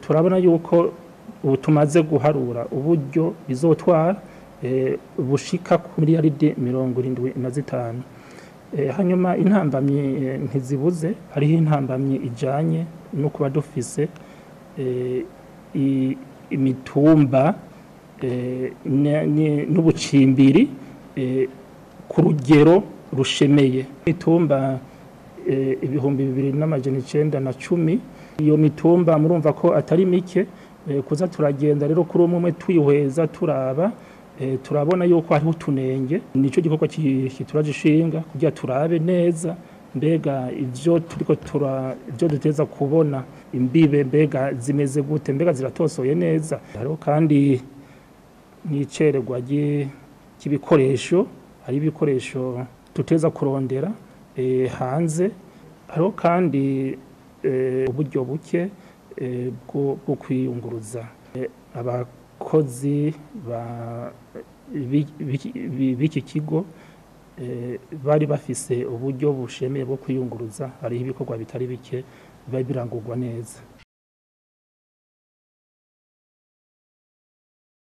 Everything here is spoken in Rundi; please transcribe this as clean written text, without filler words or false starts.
Turabona yuko ubu tumaze guharura uburyo bizotwara bushika ku miliyaridi 75. Hanyuma intambamyi ntizibuze. Hariho intambamyi ijanye no kuba dufise imitumba n'ubucimbiri ku rugero rushemeye. Imitumba 2910, iyo mitumba murumva ko atari mike. Kuza turagenda rero kuri umwe umwe tuyihweza, turaba, turabona yuko hariho utunenge. Nico gikorwa kituraje ishinga kugira turabe neza mbega ivyo turiko tura ivyo duteza kubona imbibe, mbega zimeze gute, mbega ziratosoye neza. Hariho kandi n'icererwa ry'ibikoresho, hari ibikoresho tuteza kurondera hanze. Hariho kandi uburyo buke bwo kwiyunguruza. Abakozi b'iki kigo bari bafise uburyo bushemeye bwo kwiyunguruza, hariho ibikorwa bitari bike biba birangurwa neza.